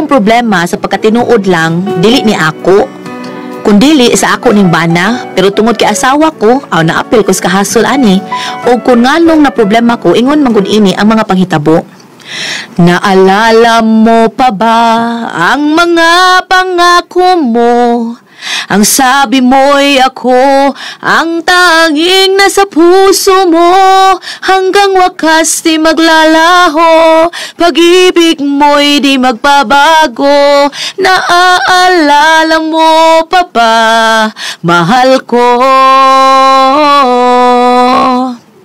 Akong problema sa pagkatinuod lang, dili ni ako. Kundili sa ako ning bana, pero tungod kay asawa ko, aw naapil ko sa kahasol ani, o kung nganong na problema ko, ingon man gud ini ang mga panghitabo. Naalala mo pa ba ang mga pangako mo? Ang sabi mo'y ako ang tanging nasa puso mo. Hanggang wakas di maglalaho, pag-ibig mo'y di magbabago. Naaalala mo pa ba, mahal ko?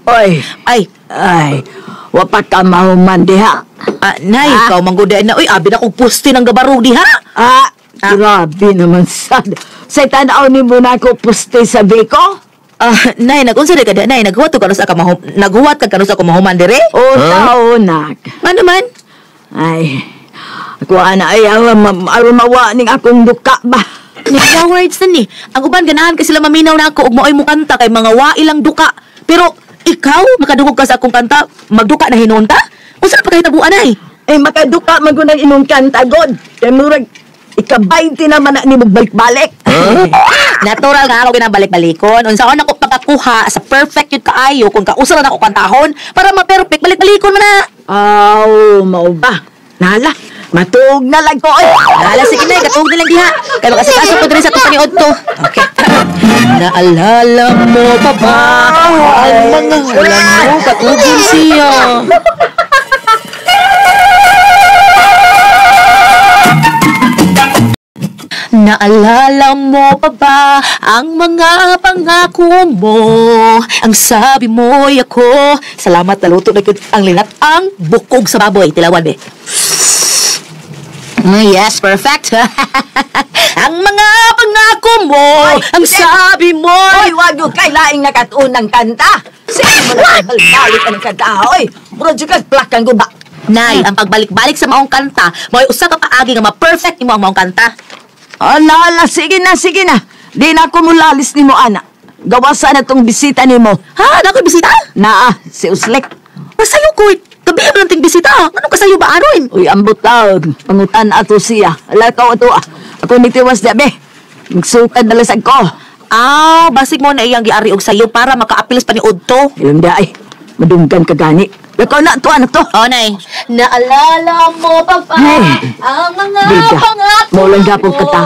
Oy, Ay, ay, wapa ka mahuman diha. Ah, nay, ikaw mangguday na. Uy, abi na kong puste ng gabarog diha. Ah, grabe naman sad. Sa tanaw ni mo na ako puste sa biko? Ah, nay, nagunsa di ka di, nay, naghuwat ka sa ka mahum, naghuwat ka kanusa ko mahuman dire? O tao, nak. Ano man? Ay, ako ana ay aron mawa ning akong duka ba. Ni words na ni. Ang uban ganahan kay sila maminaw na ako ug maoy mo kanta kay mga wa ilang duka. Pero ikaw makadungog ka sa akong kanta, magduka na hinuon ta? Unsa na pagkahitabuan ay? Eh makaduka man gud ang imong kanta god. Kay murag ika-20 naman na ni balik-balik. Natural nga ako ginabalik-balikon. Unsaon ako pagkakuha sa perfect yun kaayo kung kausa na ako kantahon para ma-perfect balik-balikon man na. Aw, mao ba? Nala, matuog na lang ko ay. Nala, sige na, katuog na lang diha. Kaya makasikaso ko diri sa itong paniod to. Okay. Naalala mo pa ba ang mga wala mo katugin siya? Naalala mo pa ba ang mga pangako mo? Ang sabi mo'y ako. Salamat, naluto na ang linat ang bukog sa baboy. Tilawan, be. Yes, perfect. Ang mga pangako mo, ay, ang sabi mo. Oy, wag yung kay laing nakatuon ng kanta. Sige mo na balik ang kanta, oy. Murag jud kag plakan ko ba? Nay, ang pagbalik-balik sa maong kanta, mo'y usa ka paagi nga ma-perfect nimo ang maong kanta. Ala, ala, sige na, sige na. Di na ako mulalis nimo, ana. Gawasan na tong bisita nimo. Ha? Na ako'y bisita? Naa, si Uslek. Masayo ko, gabi mo lang ting bisita. Anong kasayo ba, aron? Uy, ambot taon. Pangutan ato siya. Ala, ka ato, ah. Ako nitiwas di, be. Magsukad na lasag ko. Ah, basig mo na iyang giari og sayo para makaapil sa paniod to. Ilang di, ay. Madunggan ka gani. Lakaw na, to, anak to. Oh, nay. Naalala mo pa ba ay, ang mga bida. pangako Maulang gapong kata.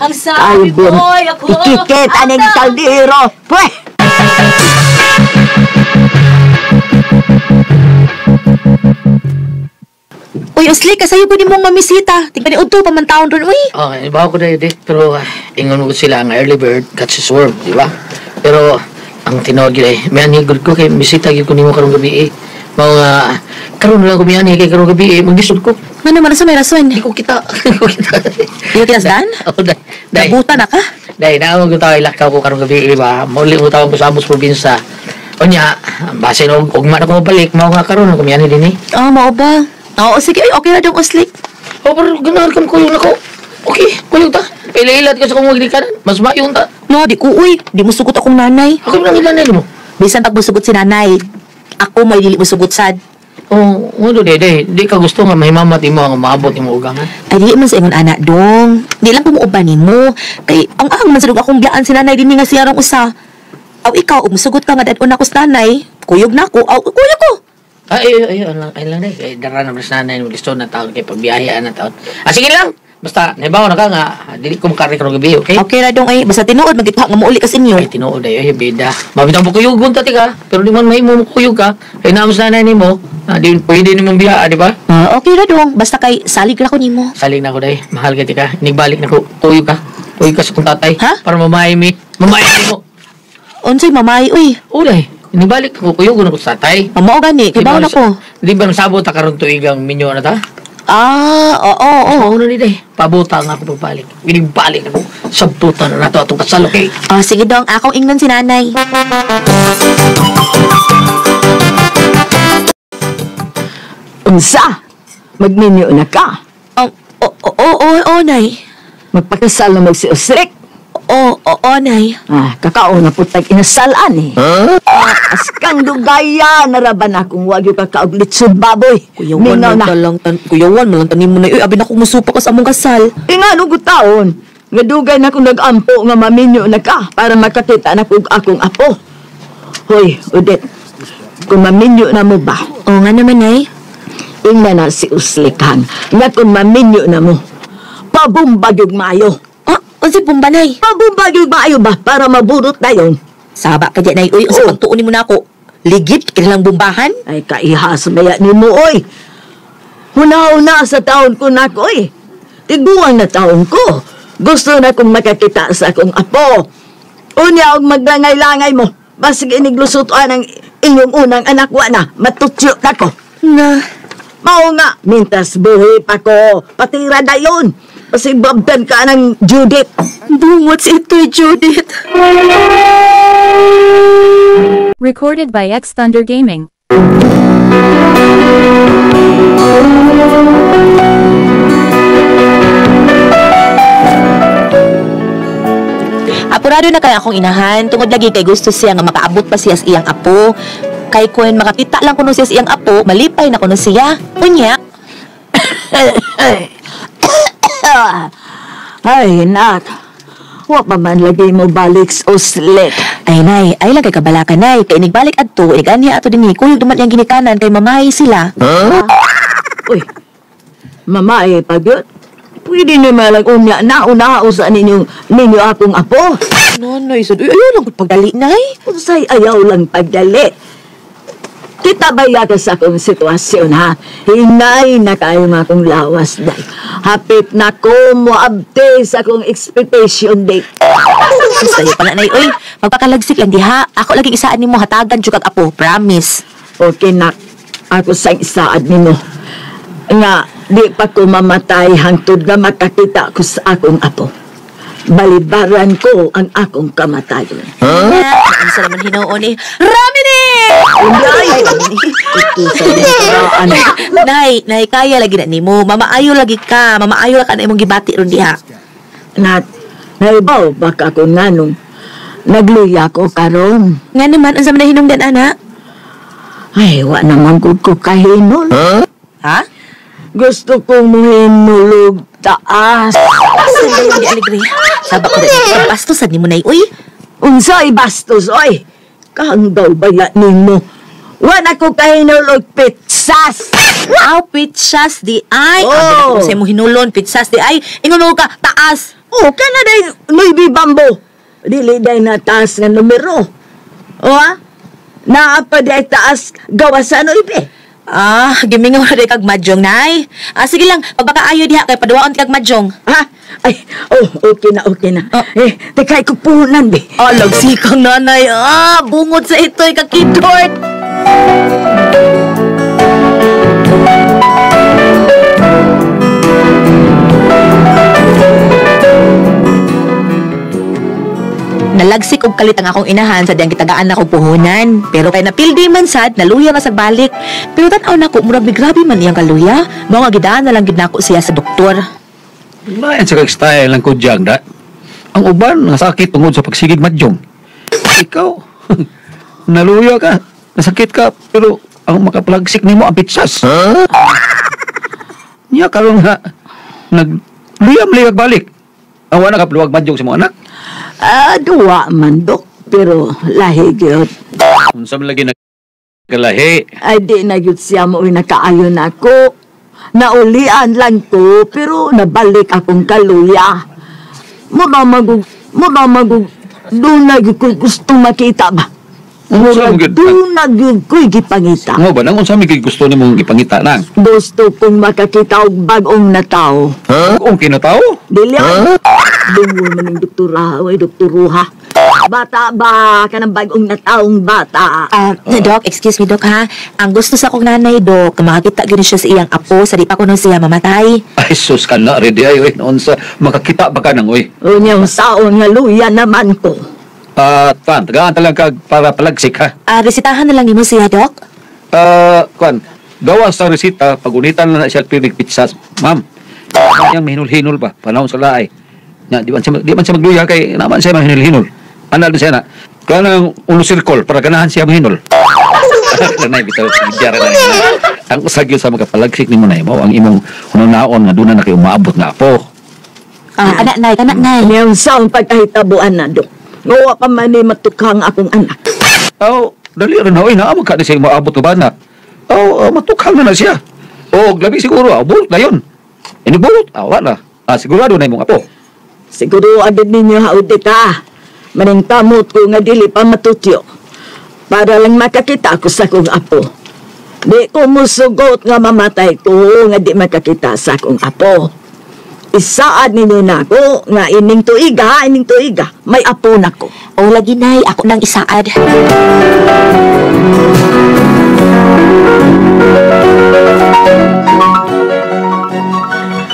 Ang sabi mo'y ako. Ikikit, aning kaldero. Pweh! Uy, Usli, kasayo ko ni mong mamisita. Tingnan ni Udto, pamantaon ron, uy. Oh, ibaw ko na yun, eh. Pero ingon mo sila ang early bird catches worm, di ba? Pero ang tinuod yun, eh, may anigod ko kay misita yun ko nimo karong gabi, eh. Mga karon lang ko may ani kay karong gabi, eh, maglisod ko. Ano man, sa may rason? Di ko kita. Di ko kita. Di ko kita sdan? Oh, day. Day. Nabuta na ka? Day, naamang ko tayo ilakaw ko karong gabi, eh, ba? Mauli mo tawag ko sa Amos probinsya. Unya, base no, ugma na ko mabalik, mao nga karon ko may ani din, eh. Oh, mao ba? Oo, sige. Ay, okay na dong, Usli. Oh, pero ganahan kang kuyog na ko. Okay, kuyog ta. Pila-ilat ka sa kong maglikanan. Mas mayon ta. No, di ko, uy. Di mo sugot akong nanay. Ako nang ilanay mo. Bisan pag musugot si nanay, ako may dili musugot sad. Oh, ano di, di. Di ka gusto nga mahimamat imo ang maabot imo ugangan. Ay, di man sa ingon anak dong. Di lang pumuuban nimo. Kay, ang ang man sa dug akong biyaan si nanay din nga siya rong usa. Aw, ikaw, ug musugot ka nga dadon ako sa nanay. Kuyog na ko. Aw, kuyog ko. Ay, ay, ay, ay lang, ay, dara na mas nanay, gusto na taon kay pagbiyaya na taon. Ah, sige lang! Basta, naibaw na ka nga, dili ko makarik karong gabi, okay? Okay ra dong, ay, basta tinuod, magkita nga muuli ka sa inyo. Ay, tinuod, ay, ay, bida. Mabitang po kuyugon ta, tika. Pero di man mahimo mo kuyog ka. Kay naamos nanay nimo, di, pwede nimong biyaa, di ba? Ah, okay ra dong, basta kay salig ra ko nimo. Salig na ko, day. Mahal ka, tika. Nigbalik na ko, kuyog ka. Kuyog ka sa kong tatay. Ha? Para mamay mi. Mamay mo. Unsay mamay, uy. Ulay. Nibalik ko, kuyog na ko sa tatay. Mao gani, kay bawo na ko. Di ba masabot ta karon tuigang minyo na ta? Ah, oo, oo. Oo na ni day. Pabuta nga ako pagbalik. Ginibalik ako. Sabtutan na nato atong kasal, okay? Oh, sige dong, akong ingnon si nanay. Unsa? Magminyo na ka? Oo, oo, oo, nay. Magpakasal na mag si Usrik? Oo, oo, nay. Ah, kakaon na putag inasalan eh. Huh? Askang dugaya, naraban akong wagyo kakaog litsod baboy. Kuyawan Mingaw man na. ka lang, kuyawan man lang tanim mo na. Uy, abi na kung musupa ka sa among kasal. Ingano ko taon, nga dugay na kong nag-ampo nga maminyo na ka para makakita na kog akong apo. Hoy, Odette, kung maminyo na mo ba? Oo nga naman, nay. Ingna na si Uslikan, nga kung maminyo na mo, pabumbag yung maayo. Ah, unsi bumba, nay? Pabumbag yung maayo ba para maburot na yun? Saba ka dyan, nay. Uy, unsa Oh. pagtuon mo na ako? Ligid, kinilang bumbahan? Ay, kaihas maya ni mo, oy. Huna-huna sa taon ko na ko, oy. Tiguang na taon ko. Gusto na kong makakita sa akong apo. Unya, og maglangay-langay mo. Basig iniglusutuan ang inyong unang anak, wa na. Matutyo na ko. Na. Mao nga, mintas buhi pa ko. Patira na yun. Basig babdan ka ng Judith. Bungot si ito'y Judith. Recorded by X Thunder Gaming. Apurado na kay akong inahan. Tungod lagi kay gusto siya nga makaabot pa siya sa iyang apo. Kay kun makakita lang kuno siya sa iyang apo, malipay na kuno siya. Unya, Ay, nak. Wa pa man lagi mo balik sa uslik. Ay nay, ay lang kay kabalaka nay. Kay inigbalik adto, iniganhi ato dinhi, kuyog duman iyang ginikanan kay mamay sila. Uy, mama eh, pagyot. Pwede naman lang unya na, una-usa ninyo akong apo. Nanay, sad, uy, ayaw lang kung pagdali, nay. Unsay ayaw lang pagdali. Kita ba yata sa akong sitwasyon, ha? Hinay na kayo nga akong lawas, day. Hapit na ko moabte sa akong expectation date. Sus, tayo pala, nay. Uy, magpakalagsik lang diha. Ako laging isaan nimo hatagan jud kag apo, promise. Okay, nak. Ako sa isaad nimo. Nga, di pa ko mamatay hangtod nga makakita ko sa akong apo. Balibaran ko ang akong kamatayon. Huh? Unsa naman hinuon eh. Ramini! Ay! Ito sa paraan. Nay, nay, kaya lagi na nimo. Mamaayo lagi ka. Mamaayo ka na imong gibati ron diha. Nat, naibaw baka ko nganong nagluya ko karon. Nga naman, unsa man na hinungdan, ana? Ay, wa naman gud ko kahinol. Ha? Gusto kong muhinulog taas. Saan di alegre? Saba ko na bastos sad nimo nay. Uy, Unsay bastos, oy! Kahanggaw baya nimo. Wa na ko kahinol og pitsas. Aw, pitsas di ay. Oh. Abi na ko sa imong hinulon, pitsas di ay. Ingon mo ka taas. Oh, kana day nuibi bambo. Dili day na taas nga numero. O ha? Naa pa day taas gawas sa nuibi. Ah, gimingaw na day kag madjong nay. Ah, sige lang, pagbakaayo diha kay paduwaon kag madjong. Ha? Ay, oh, okay na, okay na. Oh. Eh, tekay ko puhunan, be. Ah, lagsikang nanay. Ah, bungot sa ito'y kakidort. Nalagsik og kalit ang akong inahan sa diyang gitagaan ako puhunan. Pero kay napildi man sad, naluya na sa balik. Pero tan-aw nako, murag grabe man iyang kaluya. Mao nga gidaan na lang gid nako siya sa doktor. Lain sa kag-style ng kudyang da. Ang uban, nasakit tungod sa pagsigig madyong. Ikaw, naluya ka, nasakit ka, pero ang makapalagsik nimo ang pitsas. Huh? Niya karon nga, nagluyam-luyag balik. Awa na kapluwag madyong sa mga anak. Ah, duwa man, dok. Pero lahi gyud. Unsa man lagi nagkalahi? Ay, di na gyud siya mo nakaayon ako. Naulian lang ko, pero nabalik akong kaluya. Mura magug, doon na gyud ko'y gustong makita ba? Unsa Mura man gyud? doon na gyud ko'y gipangita. Mo ba nang unsa may gusto nimong gipangita nang? Gusto kong makakita og bag-ong na tao. Huh? Kung kinatao? Dili huh? Dungo man ng doktora, oy doktoruha. Bata ba kanang bag-ong na taong bata? Ah, Dok, excuse me, Dok, ha? Ang gusto sa akong nanay, Dok, makakita gyud siya sa iyang apo sa di pa kuno siya mamatay. Ay sus ka na ready ay oy noon sa makakita ba ka nang oy. Unyang saon nga luya naman ko. Tan, tagaan talaga para palagsik ha. Ah, resitahan na lang nimo siya, Dok. Kuan, gawa sa resita, pagunitan na siya pilig pitsas, ma'am. Yang mahinul-hinul ba, panahon sa laay. Nya di man siya magluya kay naman siya mahinol-hinol. Anal siya na. Kanang uno circle para ganahan siya mahinol. Nanay bitaw bidyara na. Ang usag yun sa makapalagsik nimo nay mao ang imong hunaon nga doon na kay umaabot nga apo. Anak nay, anak nay. Ngayon sa ang pagkahitabuan na do. Ngawa pa man ni matukang akong anak. Aw, dali ra na oy naa man ka ni siya umaabot nga bana. Aw, matukang na na siya. O labi siguro, bulot na yun. Ini bulot, wala na. Sigurado na imong apo. Siguro agad ninyo haudit ha. Maningkamot ko nga dili pa matutyo. Para lang makakita ko sa akong apo. Di ko musugot nga mamatay ko nga di makakita sa akong apo. Isaad ninyo na ako nga ining tuiga, may apo na ko. O lagi nay, ako nang isaad.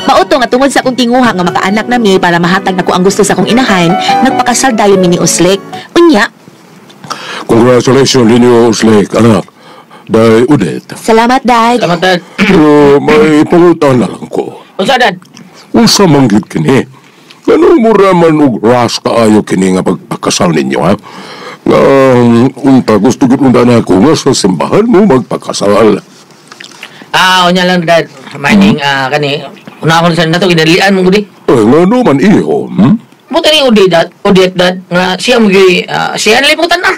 Mauto nga tungod sa akong tinguha nga makaanak nami para mahatag nako ang gusto sa akong inahan, nagpakasal dayon mi ni Uslek. Unya. Congratulations ninyo, Uslek, anak. Day Odette. Salamat, Dad. Salamat, Dad. Pero may pangutan na lang ko. Unsa, Dad? Unsa man gyud kini? Ganun mura man og rush kaayo kini nga pagpakasal ninyo, ha? Nga unta gusto gyud unta na ako nga sa simbahan mo magpakasal. Unya lang, Dad. Mining, kani una ako sa nato gidalian mo gudi. Ngano man iho? Buti ni Odette, Dad, nga siya mo siya nalibutan na.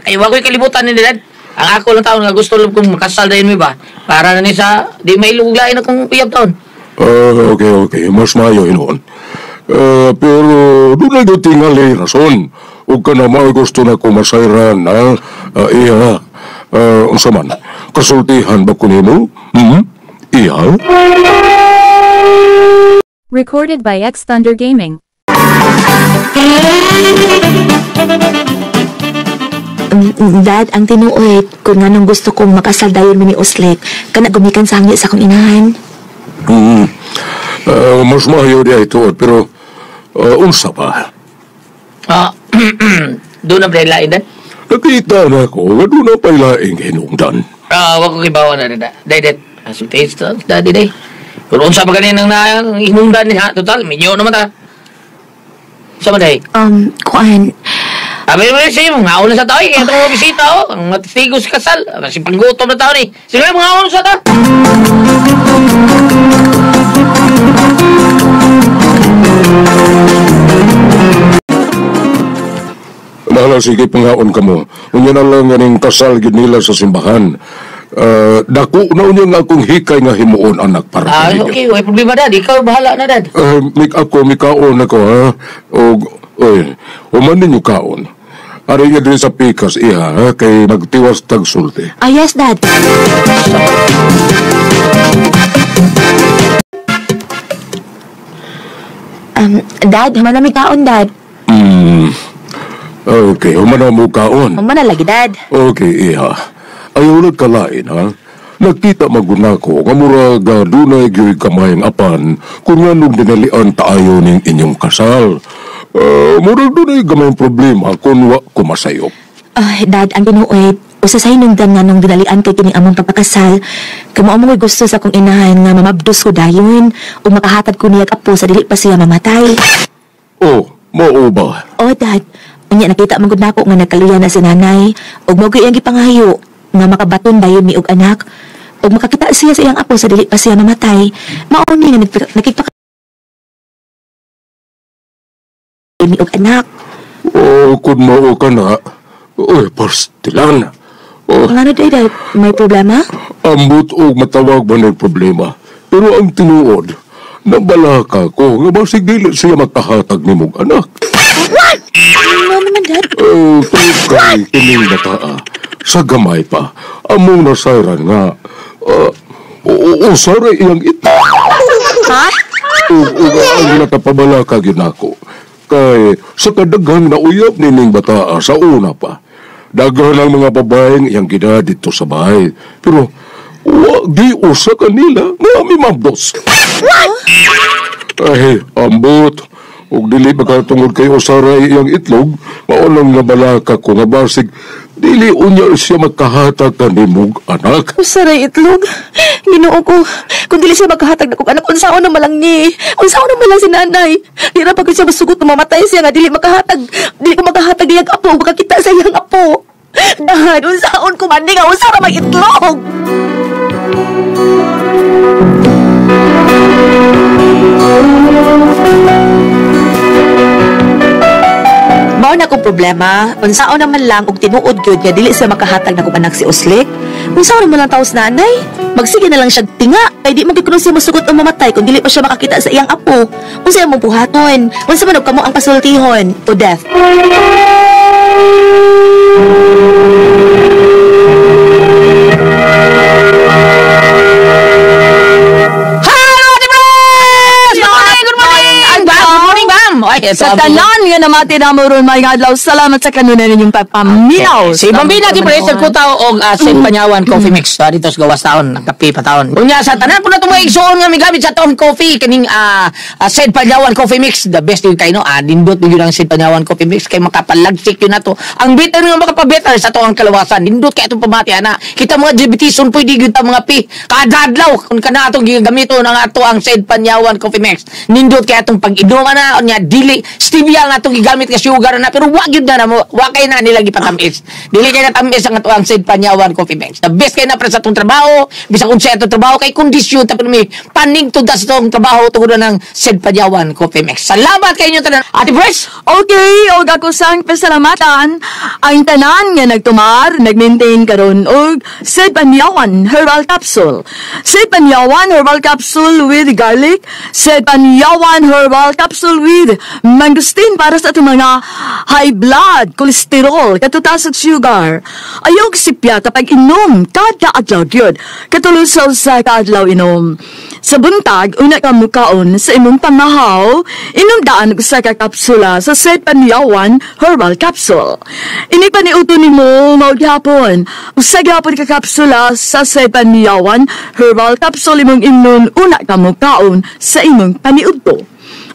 Kay wa ko'y kalibutan ni Dad. Ang ako lang taon nga gusto lang kong makasal dayon mi ba. Para na ni sa di mailuglain akong uyab taon. Okay. Mas maayo hinuon. Pero doon na yung tingali rason. Huwag ka na may gusto na kumasayran, ha? Iha. Unsa man? Kasultihan ba ko nimo? Iha? Recorded by X Thunder Gaming. Dad, ang tinuod, kung anong gusto kong makasal dayon mi ni Uslek, kana gumikan sa hangyo sa akong inahan. Mas maayo di ay tuod, pero unsa pa? Doon na pala lain, Dad? Nakita na ako, nga doon na pala laing hinungdan. Wag ko kibawa na, Dad. Dad, sulti daddy, day. Pero unsa pa ganin ang hinungdan niya, total, minyo naman ta. Unsa man, day? Kuan. Abi mo siya, mga una sa tao, kaya itong mga bisita, oh. Ang matistigo sa kasal, kasi panggutom na tao ni. Sige, mga una sa tao. Lala, sige, pangaon ka mo. Unya na lang ganing kasal gid nila sa simbahan. Dako na unya nga akong hikay nga himuon, anak, para ninyo. Okay, way problema, Dad. Ikaw bahala na, Dad. Mikaon ako, ha? O, oy, human ninyo kaon. Ari nga din sa pikas, iha, ha? Kay magtiwas tagsulti. Yes, Dad. Dad, human na may kaon, Dad. Okay, human na mo kaon. Human na lagi, Dad. Okay, iha. Ayaw nagkalain, ha? Nakita maguna ko nga murag dunay gyud kamayng apan kung nganong dinalian taayo ning inyong kasal. Murag dunay gamayng problema kung wa ko masayop. Dad, ang tinuod, usa sa hinungdan nga nung dinalian kay kini among pagpakasal, kay mao mo gusto sa akong inahan nga mamabdos ko dayon ug makahatag ko niya apo sa dili pa siya mamatay. Oh, mao ba? Oh, Dad, unya nakita man gud nako nga nagkaluya na si nanay ug mao gyud iyang gipangayo nga makabaton dayon mi og anak ug makakita siya sa iyang apo sa dili pa siya mamatay. Mao ni nga nakipaka mi og anak. Oh, kun mao ka na. Oy, pastilan. Oh. Ngano day, Dad? May problema? Ambot og matawag ba ng problema. Pero ang tinuod, nabalaka ko nga basig dili siya makahatag nimong anak. What? Ano naman, Dad? Oh, kay kining bataa. Sa gamay pa, among nasayran nga, usaray iyang ito. Ha? Ug ang nakapabalaka gyud nako. Kay sa kadaghang nauyab nining bataa sa una pa, daghan ang mga babaeng iyang gida dito sa bahay. Pero wa di usa kanila nga mimabdos. What? Ay, ambot. Ug dili ba ka tungod kay usaray iyang itlog, mao lang nabalaka ko nga basig Dili unya siya makahatag kanimog anak. Usaray itlog. Ginoo ko, kung dili siya makahatag na kong anak, unsaon na malang ni. Unsaon na malang si nanay. Di ra pa siya masugot na mamatay siya nga dili makahatag. Dili ko makahatag iyang apo, makakita sa iyang apo. Dahan, unsaon ko man ni nga unsa ra may itlog. Mao na akong problema, unsaon naman lang og tinuod gyud nga dili siya makahatag na kong anak si Uslik. Unsaon naman lang taos nanay? Magsige na lang siya tinga kay di man gyud kuno siya mosugot o mamatay kung dili pa siya makakita sa iyang apo. Unsa imong buhaton? Unsa man og kamo ang pasultihon? To death. Sa tanan nga namati na mo ron may adlaw, salamat sa kanunan ninyong pagpaminaw. Si Bambina di pre sa kutaw og Saint Panyawan Coffee Mix dito sa gawas taon, nagkape pa taon. Unya sa tanan po na itong mga igsoon nga migamit sa taong coffee kining Saint Panyawan Coffee Mix, the best yun kay no. Nindot yun ang Saint Panyawan Coffee Mix kay makapalagsik yun na to. Ang bitter nga makapabetter sa to ang kalawasan. Nindot kay atong pamati ana. Kita mga diabetes pwede gyud ta mga pi. Kada adlaw kun kana atong gigamiton ang ato ang Saint Panyawan Coffee Mix. Nindot kay atong pag-inom ana unya dili stevia nga atong gigamit nga sugar na pero wa gyud na mo wa kay na nila gipatamis. Dili kay natamis ang ato ang Saint Panyawan Coffee Mix. The best kay na para sa atong trabaho, bisan unsa atong trabaho kay kondisyon ta mi paningtod sa atong trabaho tungod ng Saint Panyawan Coffee Mix. Salamat kay inyo tanan. Ate Pres. Okay, og ako sang pasalamatan ang tanan nga nagtumar, nagmaintain karon og Saint Panyawan Herbal Capsule. Saint Panyawan Herbal Capsule with garlic, Saint Panyawan Herbal Capsule with mangosteen para sa atong mga high blood, cholesterol, katutas at sugar. Ayaw sipya kapag inom, kada adlaw gyud. Katulusaw sa kaadlaw inom. Sa buntag, una ka mukaon sa imong pamahaw, inom daan og usa ka kapsula sa Saint Panyawan Herbal Capsule. Ini pa niuto nimo mao gihapon. Usa gihapon ka kapsula sa Saint Panyawan Herbal Capsule imong imnon una ka mukaon sa imong paniudto.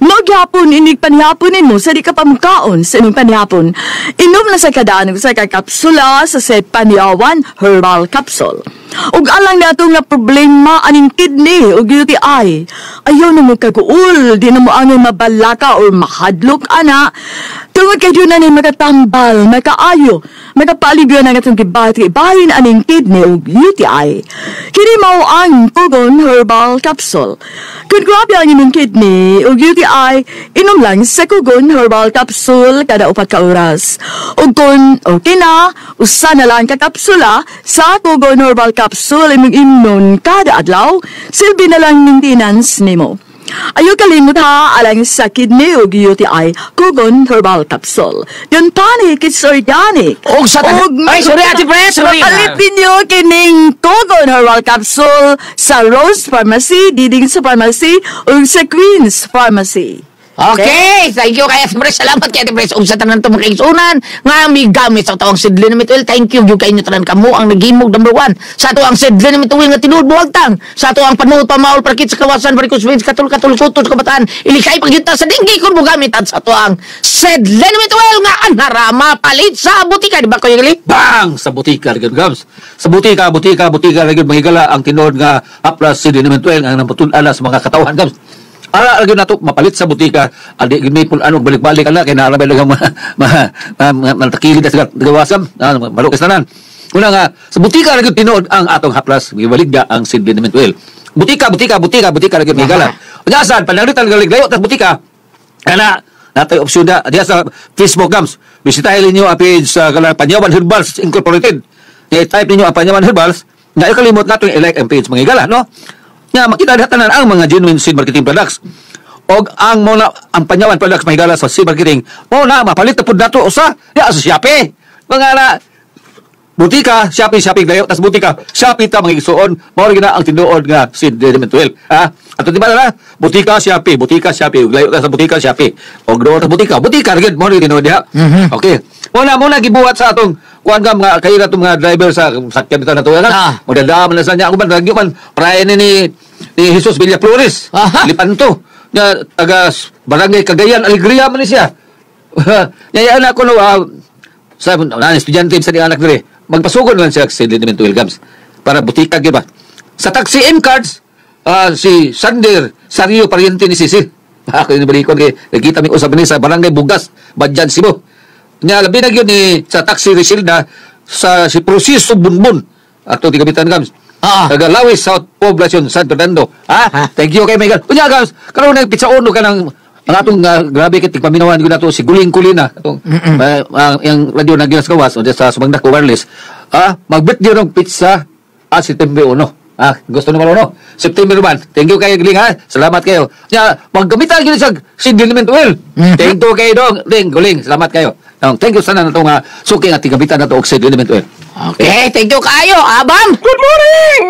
Magyapon, inig panihapon nimo sa di ka pamukaon sa imong panihapon. Inom na sa kadaan sa kapsula sa Saint Panyawan Herbal Capsule. Ug alang nato nga problema aning kidney ug UTI. Ayaw na mo kaguol, di na mo angay mabalaka or mahadlok ana. Tungod kay doon na ni makatambal, makaayo, makapalibyo na nga itong gibati, bahin aning kidney ug UTI. Kini mao ang Kugon Herbal Capsule. Kung grabe ang imong kidney ug UTI, inom lang sa Kugon Herbal Capsule kada 4 ka oras. Ug kung okay na, usa na lang ka kapsula sa Kugon Herbal Capsule imong inom kada adlaw, silbi na lang maintenance nimo. Ayaw kalimot ha, alang sa kidney ug UTI, Kugon Herbal Capsule. Don't panic, it's organic. Og sa ay, sorry Ate Pres, sorry. Mapalit ninyo kining Kugon Herbal Capsule sa Rose Pharmacy, Diding sa Pharmacy, ug sa Queen's Pharmacy. Okay, thank you kay Ate Pres. Salamat kay Ate Pres. Ug sa tanan itong mga kaigsunan nga may gamit sa atong Sid Liniment Oil. Thank you gyud kay inyo tanan kamo ang naghimog number 1 sa ato ang Sid Liniment Oil nga tinuod buwagtang. Sa ato ang panuot pamaol parkit sa kawasan barikos veins katul katul kutos kabataan. Ilikay pagyud ta sa dinggi kun mo gamit at sa ato ang Sid Liniment Oil nga anara mapalit sa butika, di ba Kuya Gali? Bang! Sa butika, gyud Gabs. Sa butika, butika, butika gyud mahigala ang tinuod nga Haplas Sid Liniment Oil ang napatud-an sa mga katawan Gabs. Ara lagi nato mapalit sa butika adi gid pul ano balik-balik ala kay naarabay lang matakilid sa gawasam malukas tanan. Una nga sa butika lagi tinuod ang atong Haplas gibaligya ang Sid Liniment Oil. Butika butika butika butika lagi migala. Unya sad pananglitan layo tas butika. Kana natay opsyon na diha sa Facebook Gams. Bisitahin ninyo ang page sa Panyawan Herbals Incorporated. I-type ninyo ang Panyawan Herbals. Nga kalimot nato i-like ang page mga higala, no? Nga makita diha tanan ang mga genuine seed marketing products. Og ang mo na ang Panyawan products mahigala sa seed marketing, mo na mapalit na pud nato usa diha sa Shopee. Mga na butika, Shopee, Shopee dayo, tas butika, Shopee ta mga igsuon, mao ra gina ang tinuod nga Sid Liniment Oil. Ha? Ato di ba na? Butika, Shopee, butika, Shopee, ug layo ta sa butika, Shopee. Og doon ta butika, butika ra gyud mao ra tinuod diha. Okay. Mo na gibuhat sa atong kuan ka mga kayo na itong mga driver sa sakyan bitaw na tuwa na. Magdadama na sa niya. Ako man, lagyo man, prae ni Jesus Villaflores. Lipanto. Nga, taga Barangay Cagayan, Alegria man siya. Yayaan ako no, Sa na estudyante sa anak diri, magpasugod lang siya sa liniment oil, Gams. Para butika gyud ba. Sa taxi M cards, si Sander Sario pariente ni Sisi. Ako yung balikon kay nakita mi usab ni sa Barangay Bugas, Badjan, Cebu. Nya labi na gyud ni sa taxi Resilda sa si Proceso Bunbun. Ato tigabitan, Gams. Taga Lawis South Poblacion, San Fernando. Ha? Thank you kay Michael. Unya, Gams, karon nag pizza uno ka ng ang atong grabe kay tigpaminawan gyud nato si Guling Kulina atong yung radyo na ginas gawas o sa Sumangdako Wireless. Mag-birthday ng pizza September 1. Gusto naman no? September 1. Thank you kayo, Guling, ha. Salamat kayo. Nya maggamitan gyud sa seed liniment oil. Thank you kayo dong. Ling Guling, salamat kayo. Thank you sana natong suki nga tigamitan nato og seed liniment oil. Okay, thank you kayo, Abam. Good morning!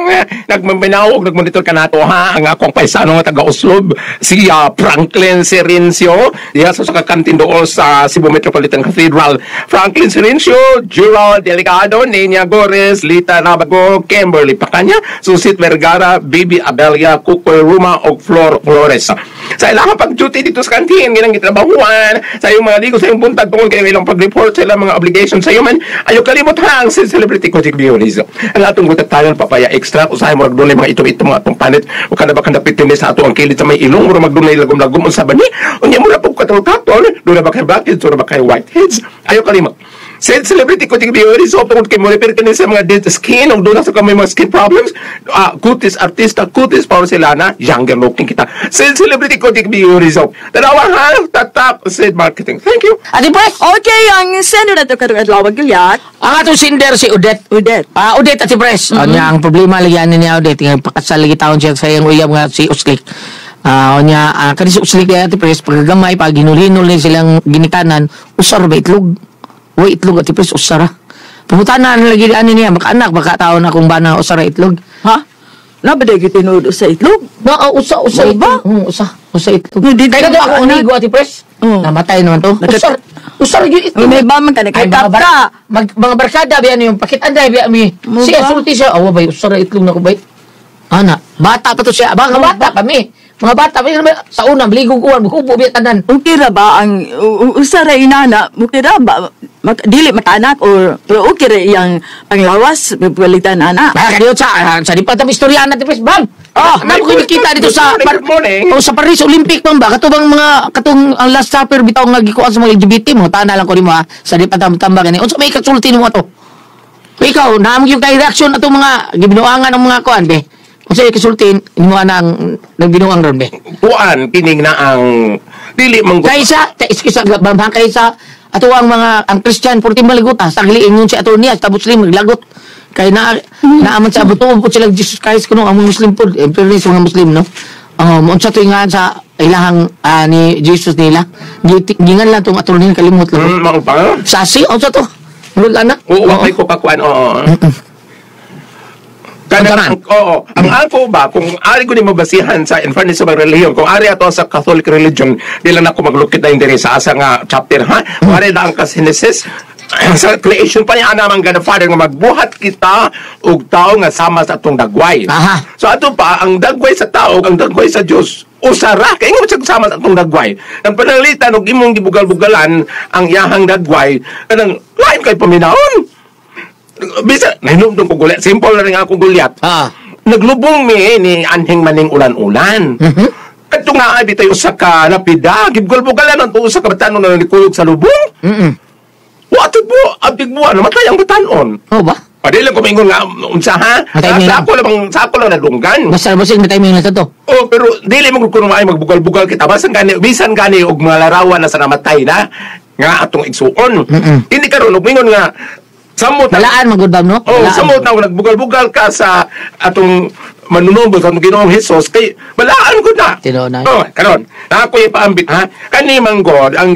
Nagmaminaw og nagmonitor ka nato ha ang akong paisano nga taga Oslob, si Franklin Serencio diha sa kantin doon sa Cebu Metropolitan Cathedral. Franklin Serencio, Gerald Delicado, Nina Gores, Lita Nabago, Kimberly Pacanya, Susit Vergara, Bibi Abelia, Kukoy Ruma og Flor Flores. Sa ilang pag-duty dito sa kantin, ginang gitrabahuan, sa iyong mga ligo, sa iyong buntag tungod kay ilang pag-report sa ilang mga obligations sa iyo man, ayo kalimot ha ang celebrity Kojik Bionis. Ang atong gutatayon papaya extra usahay mo ragdunay mga ito-ito mga atong panit o kada ba kanda pitine sa ato ang kilid sa may ilong mura magdunay lagom-lagom unsa ba ni unya mura pug katol-katol doon ba kay blackheads doon ba kay whiteheads ayo kalimot. Said celebrity Kojik Bionis so tungod kay mo repair kini sa mga dead skin og doon sa kami mga skin problems kutis artista kutis porcelana younger looking kita. Said celebrity Kojik Bionis so tanawa ha tatap said marketing. Thank you. Ate Pres. Okay, ang sender nato karong adlaw Gilyat. Ang atong sender si Odette. Odette. Odette, Ate Pres. Nya ang problema lagi ani niya Odette, nga pakasal lagi taon siya sa iyang uyab nga si Uslik. Nya kani si Uslik Ate Pres pagkagamay pag hinul-hinul ni silang ginikanan, usar ba itlog? Uy, itlog Ate Pres, usara. Pangutana na lagi ani niya, maka-anak baka taon akong bana usara itlog. Ha? Nabaday gyud tinuod sa itlog? No, usa usa Mo ba? Usa usa itlog. Hindi Kaya ka ako anak. nigo Ate Pres. Namatay naman to. Usar usar gyud itlog. May ba man ka Ay, nakikap ka? Mga barkada biya niyo pakitaan dai biya mi. Mo Siya ba? sulti siya, awa bay usara itlog na ko bay. Ana, bata pa to siya, mga bata pa mi. Mga bata pa sa una maligog uwan, hubo biya tanan. Okay ra ba ang usa ra inana, okay ra ba dili makaanak or pero okay ra iyang panglawas palitan ana. Baka kaniyo sa di pa ta istorya na Pres bang. Na ko kita dito sa Good morning. Oh, sa Paris Olympic man ba kato bang mga katong ang last supper bitaw nga gikuan sa mga LGBT mo tana lang ko nimo ha sa di pa tambag gani. Unsa may kasulti nimo ato? Ikaw, naamo gyud kay reaction atong mga gibinuangan ng mga kuan be. Unsa may kasulti nimo anang nagbinuang ron be? Kuan kining na ang dili man Kaysa, excuse bam kaysa ato ang mga ang Christian purti maliguta sa ingon si attorney sa Muslim maglagot kay na naaman sa buto po sila Jesus Christ kuno ang mga Muslim po in fairness mga Muslim no. Unsa to ingan sa ilahang ni Jesus nila gingan lang tong attorney kalimot lang. Mao pa. Sasi unsa to? Murag anak. Oo, wa kay ko kakuan oo. Kanang, oo, ang ako ba, kung ari ko ni mabasihan sa in fairness sa mga relihiyon, kung ari ato sa Catholic religion, di lang ako maglukit na yung diri sa asa nga chapter, ha? Kung ari na ang Genesis, sa creation pa niya, ana man God the Father, nga magbuhat kita og tao nga sama sa atong dagway. Aha. So ato pa, ang dagway sa tao, ang dagway sa Dios, usara, kaya nga siya sama sa atong dagway. Ang pananglitan, og imong gibugal-bugalan, ang iyahang dagway, kanang lain kay paminahon. Bisa, nahinumdum ko gulyat. Simple na rin ako gulyat. Ah. Naglubong mi ni anhing maning ulan-ulan. Mhm. Kadto nga ay bitay usa ka napida, gibgal-bugalan ang usa ka batanon na nikuyog sa lubong. Mm. Wa po, abig buwan, namatay ang batanon. Oh ba? Padili lang kumingon nga unsa ha? Matay Sa mi lang. ako lang sa ako lang nadunggan. Basta basig may timing na sa to. Oh, pero dili mo kuno ay magbugal-bugal kita bisan gani bisan gani og mga larawan na sa namatay na nga atong igsuon. Hindi karon og mingon nga samot Balaan magud bam no? Oh, Balaan. samot na nagbugal-bugal ka sa atong manunobo sa atong Ginoong Hesus kay balaan ko na. Tinuod na. Oh, karon. Na ako ipaambit ha. Kani man God ang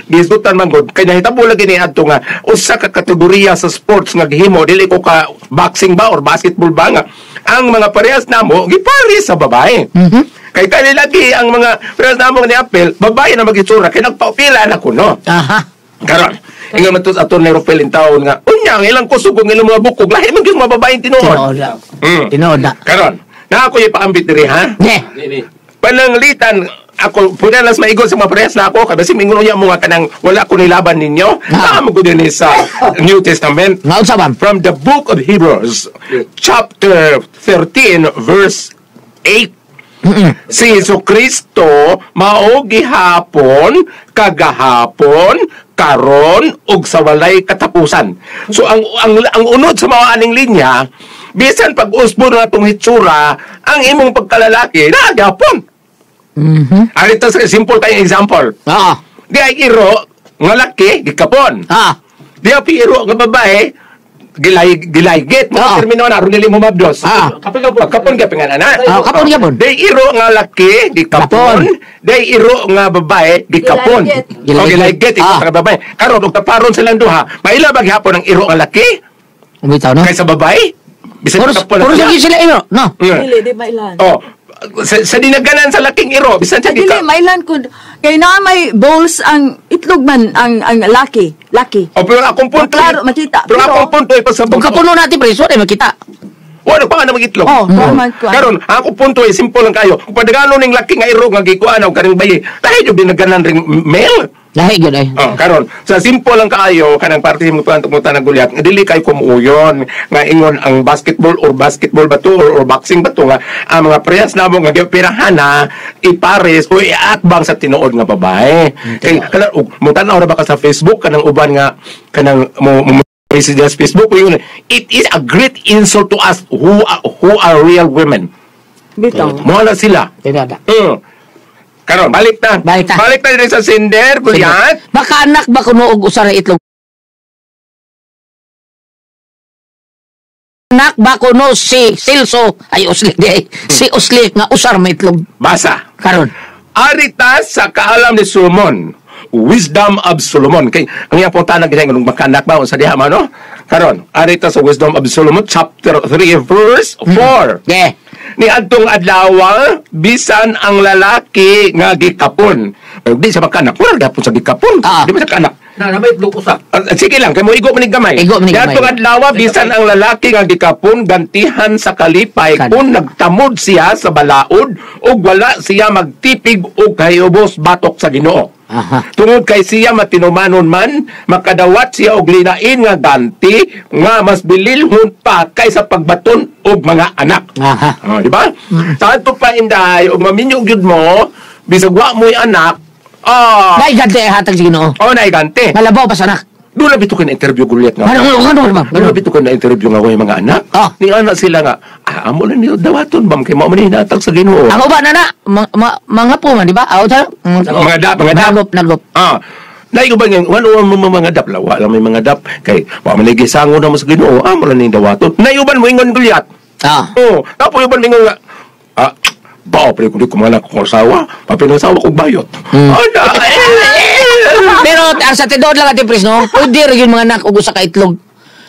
gisutan man God kay nahitabo lagi ni adto nga usa ka kategorya sa sports nga gihimo dili ko ka boxing ba or basketball ba nga ang mga parehas namo gipare sa babae. Mhm. Kay kani lagi ang mga parehas namo ni Apple, babae na magitsura kay nagpaupila na kuno. Aha. Karon, ingon man to sa Atty. Rofel in taon nga, unya ang ilang kusog ug ilang mga bukog, lahi man gyud mga babaeng tinuod. Tinuod na. Mm. Tinuod na. Karon, na ako ipaambit diri ha. Ne. Pananglitan Ako pwede lang maigo sa mga parehas na ako kay basi mingon niya mo nga kanang wala ko nilaban ninyo. Naa mo gud ni sa New Testament. Nga unsa ba? From the book of Hebrews, chapter 13, verse 8. Si Jesu Kristo mao gihapon, kagahapon, karon ug sa walay katapusan. So ang unod sa mga aning linya, bisan pag usbo na atong hitsura, ang imong pagkalalaki naa gihapon. Arito sa simple kayong example. Oo. Di ay iro nga laki gikapon. Di ay iro nga babae gilaygit. Mga termino na aron dili mo mabdos. Kapon gyapon nga na. Kapon gyapon. Di iro nga laki gikapon. Di iro nga babae gikapon. Gilaygit. O gilaygit iko nga babae. Karon og taparon silang duha, maila ba gihapon ang iro nga laki? Umitaw no. Kaysa babae? Bisan kapon. Puro sila iro, no. Dili di mailan. Oh, sa dinaganan sa laking iro, bisan siya Dili mailan kun kay na may bowls ang itlog man ang laki, laki. Oh, pero akong punto. Klaro makita. Pero akong punto ay pasabot. Kung kapuno natin pre, so makita. Wala pa nga na magitlog. Oh, Karon, ang akong punto ay simple lang kayo. Kung padagano ning laki nga iro nga gikuan og kaning bayi, lahi jud dinaganan ring male. Lahi gyud ay. Oh, karon, sa simple lang kaayo kanang parte mo pa tumutan ng gulyat, dili kay kumuuyon nga ingon ang basketball or basketball ba to or boxing ba to nga ang mga parehas namo nga gipirahan na ipares o iatbang sa tinuod nga babae. Kay kanang mo tan-aw ra ba ka sa Facebook kanang uban nga kanang mo message sa Facebook yun, it is a great insult to us who are real women. Bitaw. Mo na sila. Tinada. Karon, balik na. Balik na din sa sender, Gulyat. Baka anak ba kuno og usa ra itlog? Anak ba kuno si Celso ay Osli di si Osli nga usar may itlog. Basa. Karon. Arita sa kaalam ni Solomon. Wisdom of Solomon. Kay ang iyang punta na gid nung makanak ba unsa diha man no? Karon, arita sa Wisdom of Solomon chapter 3 verse 4. Yeah. Ni adtong adlaw bisan ang lalaki nga gikapon. Di sa makanak, wala gyapon sa gikapon. Di ba sa kanak? Na may itlog usa. Sige lang, kay mo igo man gamay. Igo man Ni gamay. adtong adlaw bisan ang lalaki nga gikapon gantihan sa kalipay kung nagtamod siya sa balaod ug wala siya magtipig og kahibos batok sa Ginoo. Aha. Tungod kay siya matinumanon man, makadawat siya og linain nga ganti nga mas bililhon pa kaysa pagbaton og mga anak. Aha. Oh, di ba? Sa adto pa inday og maminyo gyud mo bisag wa mo'y anak. Dai gante hatag sa Ginoo. Oh, naigante. Malabaw pa sa anak. Doon na bito ko na interview gulyat nga. Ano ba? Doon na bito ko na interview nga ko yung mga anak. Ni anak sila nga, amo na niyo dawaton bam kay mao man hinatag sa Ginoo. Ang uban na mga po man, di ba? Aw, Mga dap, mga dap. Nagop. Naigo ba nga wala mo mga dap lawa lang may mga dap kay wa man gisango na mo sa Ginoo, amo lang ning dawaton. Naiuban mo ingon gulyat. Oh, tapos uban ingon nga bao pre kundi kumana ko asawa, papinasawa ko bayot. Ana. Pero ang sa tinuod lang ati Pres, no? Pwede rin yung mga anak og usa ka itlog.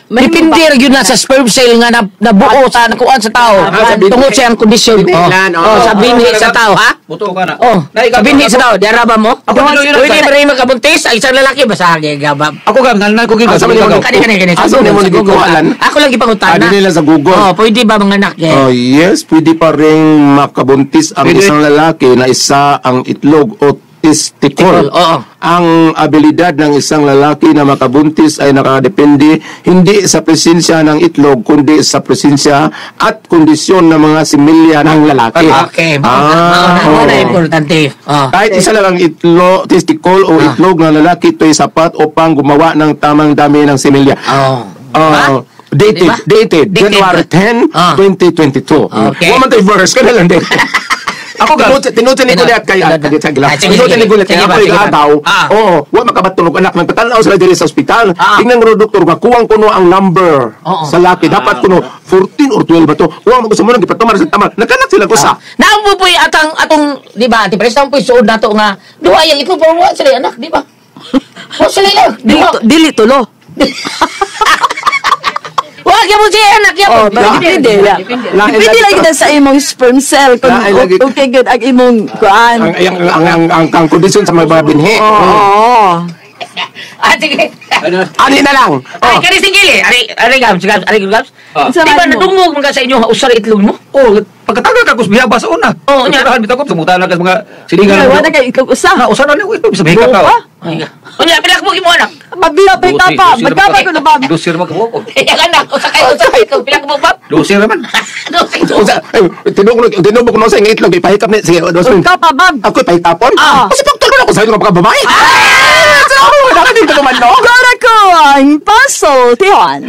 Depende rin yun na sa sperm cell nga nabuo sa nakuan sa tao. Tungod sa iyang kondisyon. Oh, sa binhi sa tao, ha? Buto ka na. Oh, sa binhi sa tao. Diara ba mo? Pwede ba rin makabuntis ang isang lalaki? Basta gabab. Ako ka, nalnal ko gid. Asa man yung Kani. Asa man yung gikuhalan? Ako lang ipangutana. Dili lang sa Google. Oh, pwede ba mga anak? Oh, yes, pwede pa rin makabuntis ang isang lalaki na isa ang itlog o testicle. Oo. Ang abilidad ng isang lalaki na makabuntis ay nakadepende hindi sa presensya ng itlog kundi sa presensya at kondisyon ng mga similya ng lalaki. Okay. Mao na importante. Kahit isa lang ang itlog, testicle o itlog ng lalaki, ito ay sapat upang gumawa ng tamang dami ng similya. Dated, Diba? dated, January 10, 2022. Okay. Wa man tay verse kana lang dated. Ako ka. Tinuod ni Gulyat kay Tinuod ni Gulyat kay ako igabaw. Oo, wa makabatulog anak nang tan-aw sila diri sa ospital. Tingnan mo doktor nga kuwang kuno ang number sa laki. Dapat kuno 14 or 12 ba to. Kuwang mo sa mo gipatumar sa tamal. Nakanak sila ko sa. Naampo po'y atang atong di ba ati Pres, naampo suod nato nga duha yang itlog pero wa sila anak, di ba? Wa sila anak. Dili tulo. Wa gyud mo siya anak gyud. Oh, depende. Depende lagi na sa imong sperm cell kung okay good ang imong kuan. Ang kondisyon sa mga binhi. Oo. Ah, sige. Ano? Ani na lang. Ay, Oh. kani singgili. Ari, ari gabs, gabs, ari gabs. Ah. Di ba nadungog man ka sa inyo usa ra itlog mo? Oh, pagkatagal ka kus biyaba sa una. Oo, nya. Unya. Bitaw ko tumutan ka sa mga silingan. Wala na kay itlog usa. Ah, usa na lang ito sa mahika ka. Buka? Ay, unya pila ka mo imo anak? Mabila pa yung tapa. Magkapa ko na ba? Dosir man ka. Yang anak, usa kay usa kay itlog pila ka mo bab? Dosir naman. Dosir. Unsa? Ay, tinuok ko no sa itlog ipahikap ni. Sige, dos. Kapa, bab. Ako ipahikapon? Ah. Kasi pagtulog ako sa inyo mga babae. Ah! Sa ako, nakadito naman, no? Kora ko ang pasultihan.